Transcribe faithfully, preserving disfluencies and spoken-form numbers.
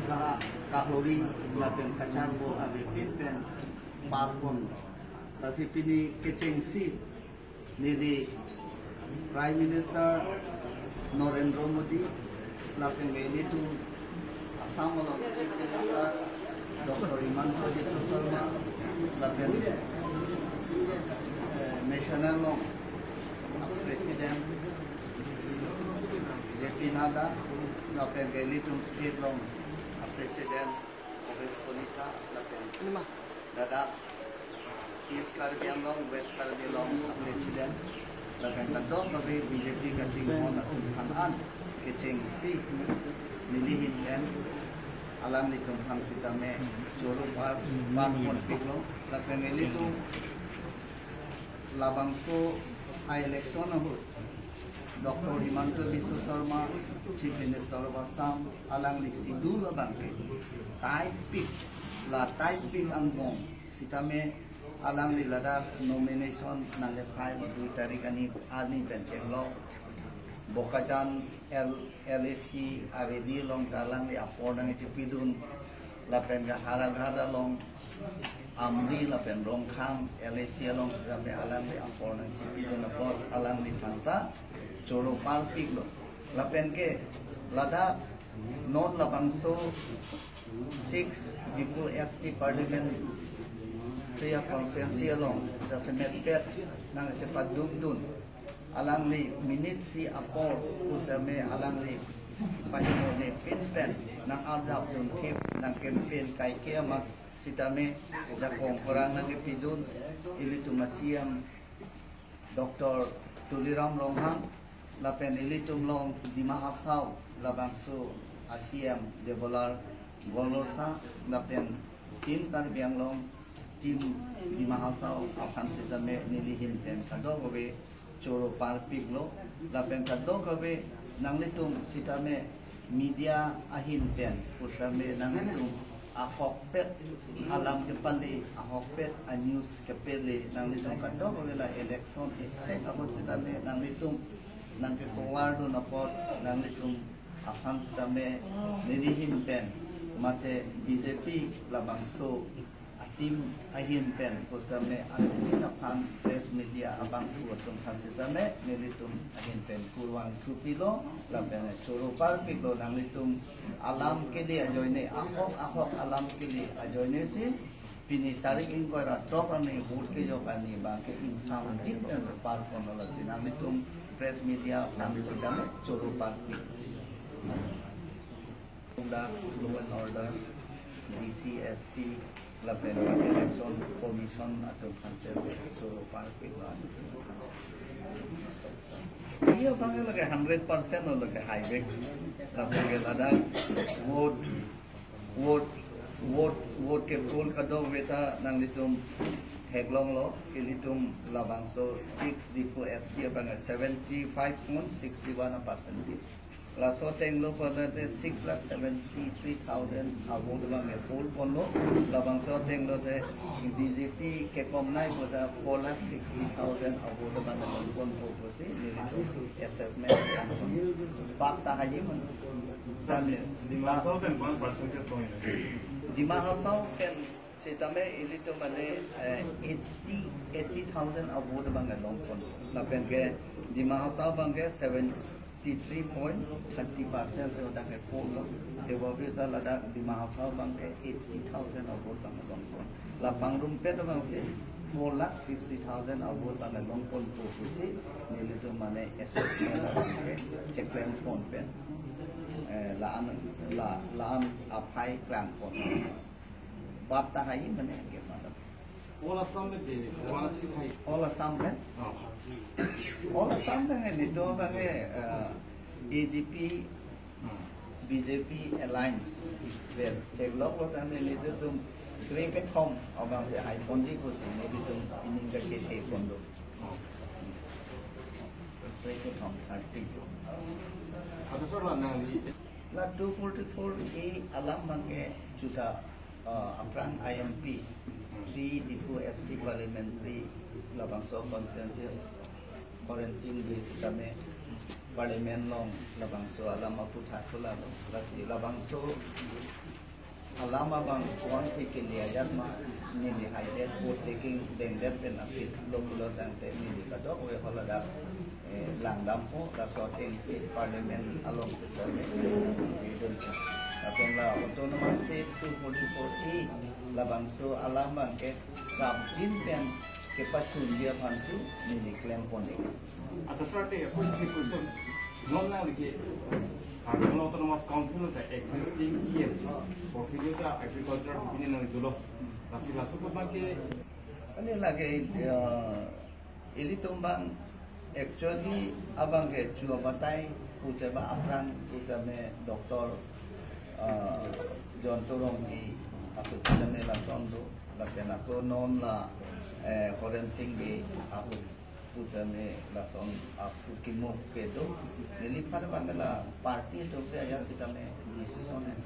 Ka-, kahori lapen kacharbo avepin pen parpon. Lasi pini kechengsi neli Prime Minister Narendra Modi lapen ilitum Assam along Chief Minister Doctor Himanta Biswa Sarma lapen, eh, national along President J P Nadda lapen ilitum state along President Bhabesh Kalita lapen ladak East Karbi Anglong, West Karbi Anglong President lapen kadokave B J P kachinghon atum aphan an kechengsi neli ahin pen alanglitum aphan sitame choro par, parponpiklo lapen ilitum labangso a-election ahut Doctor Himanta Biswa Sarma, Chief Minister of Assam, alangli schedule abangke tight pik, la tight pik angbong sitame alangli ladak nomination nangkefile dui tarik arni, arni pen chenglok. Bokajan L, L A C aredi along ta alangli apor nangchipidun lapen ke Howraghat along Amri lapen Rongkhang L A C along sitame alangli apor nangchipidun apot alangli aphanta choro parpiklo. Lapen ke ladak non labangso six Diphu S T Parliamentary Constituency along jasemet pet nangchepadukdun alangli minute isi apor pusitame alangli pahimonepin pen nang-arjapdunthip nang-campaign kaike amat sitame jakong parang nangkepidun ilitum a-C M Doctor Tuliram Ronghang lapen ilitum along Dima Hasao labangso a-C M Debolal Gorlosa lapen Team Karbi Anglong, Team Dima Hasao aphan sitame neli ahin pen kadokave choro parpiklo lapen kadokave nanglitum sitame media ahin pen pusitame nanglitum ahokpet alam kepale, ahokpet a-news kepale, nanglitum kadokave la election esek ahut sitame nanglitum nangkekowardun apot nanglitum aphan sitame neli ahin pen mate B J P labangso a-team ahin pen pusitame alanglitum aphan press media abangphu atum aphan sitame nelitum ahin pen kurvangthu pilo lapen choro parpiklo nanglitum alam kele ajoine, ahok ahok alam kele ajoine si pini tarik ingkoi ra throk arni vote kejok arni abangke ingsamjin pen si parponlo, lasi nanglitum press media aphan sitame choro parpik. Dak law and order, D C, S P lapen Election Commission atum aphan si choro parpiklo. Iya abangke lake hundred percent lo lake highway. Lapen ke ladak vote, vote, vote, vote ke poll kadokave ta nanglitum theklonglo, ilitum labangso six Diphu S T abangke seventy five point six one percent. Laso atenglo pada te six lakh seventy three thousand a-vote abangke poll ponlo. Labangso atenglo te B J P kekomnai pada four lakh sixty thousand a-vote abangke longponpo pusi nelitum assessment. Bap tahai man. Dima Hasao pen one percentage point. Dima Hasao pen sitame ilitum mane, eh, eighty, eighty thousand a-vote abangke longpon. Lapen ke Dima Hasao abangke seventy three point thirty percent si hadak ke poll lo. Tebonpisa ladak Dima Hasao abangke eighty thousand a-vote abangke longpon. La pangrumpet abangsi four lakh sixty thousand a-vote abangke longponpo pusi nelitum mane assessment abangke cheklem pon pen, eh, la-an, la, la-an aphai klangpon. Bap tahai mane ke madam. All Assam le de, all Assam hai. All Assam le? Oh. All Assam le nelitum abangke, eh, A G P, Hmm. B J P alliance pen theklonglo tangte nelitum kre kethom abangsi haiponji pusi nelitum ining kachethepon do. Oh. Kre kethom, thirty. Accha, sir, la nangli la two forty-four A alam abangke juta, uh, aphrang I M P, three Diphu S T parliamentary labangso constituency, Horen Sing Bey sitame Parliament along labangso alam aputhak ko lalo, lasi labangso alam abang ko-ansi kele ajat ma, neli haidet vote taking dengdet pen aphi lo pulo tangte neli kadokave haladak, eh, langdampo, laso atengsi Parliament alongsi kami dun. Lapen la Autonomous State two forty-four A labangso alam abang ke rapjin pen kepachunji aphansi neli klempon ik. Acha sir, te first question. Non nangli ke, ah, Karbi Anglong Autonomous Council ta existing E M portfolio ta agriculture bini nangli dolo. Lasi laso ahut abang ke ani lake, eh, ilitum abang actually abang ke chu abatai pu seta aphrang pu seta me Doctor, eh, John Torong Bey aphu seta me lason do, lapen ako non la, eh, Horen Sing Bey aphu pu seta me lason aphu kimo kedo. Neli aphan abang la party atum si ajat seta me decision hai.